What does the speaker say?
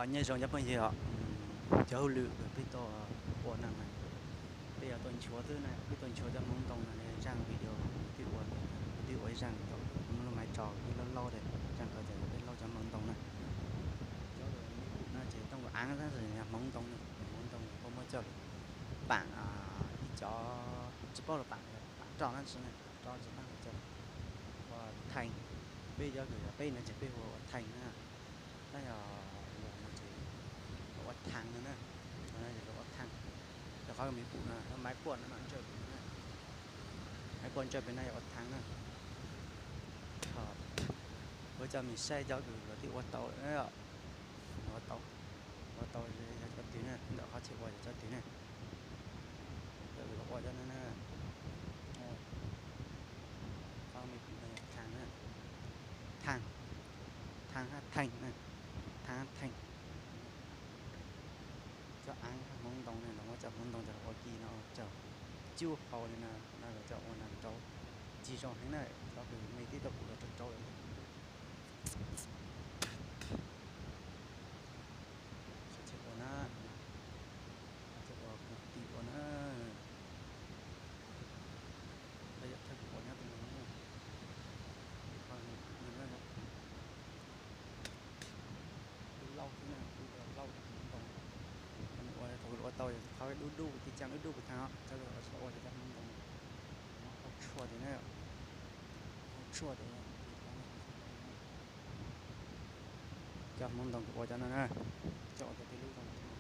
Nyob zoo cov phooj ywg os, cov hauj lwm peb tau ua no na, peb yuav tau nchuav xwb na, peb tau nchuav cov hmoov ntoo no, zaj video twb ua, twb ua ib zaj tau, muab lub maiv tso ib laub laub, zaj ko ces peb laub cov hmoov ntoo na. Cov me pum no ces tooj aav tab sis yog hmoov ntoo na, hmoov ntoo puab muab coj lug paam ib cov, tsis paub lug paam, paam roj dlaab tsi na, paam roj tsis paub coj lug ua thee. Peb cov kws yog peb no ces peb hu ua thee na. Tab yog lwm no ces lug ua thee no na, lwm no ces lug ua thee. Rau qhov me pum no lub maiv quaj no mam ntsawj pem no na, maiv quaj ntsawj pem no yog ua thee na. Ua coj mej saib cov kws lawv twb ua tau, ua tau, ua tau yog cov twg na, ntawm qhov chaw ua yog cov twg na. Cov kws lawv ua cov no na, qhov me pum no yog thee na, thee, thee hab thee na, thee hab thee. Cov aav hab hmoov ntoo na, lawv muab cov hmoov ntoo coj lug ua kis no, coj cub hau li no, no lawv coj ua no rau, cig zoo heev na. Cov kws mej tib tau pum lawv rau rau lawm. Qhov chaw ua na, qhov chaw ua kuv tis ua na, yog thawj kuv ua nyob tus no, tus qhov me pum no na, lub laub xwb na, lub laub hmoov ntoo. Ua thaum lawv ua tau yog qhov dub dub, tib caag dub dub pem thaj, cov lawv ua tsis tau ua ces cov hmoov ntoo no muab hau tshuaj tes na, hau tshuaj tes. Cov hmoov ntoo kws ua cov no na, coj ua cov tej lub zoo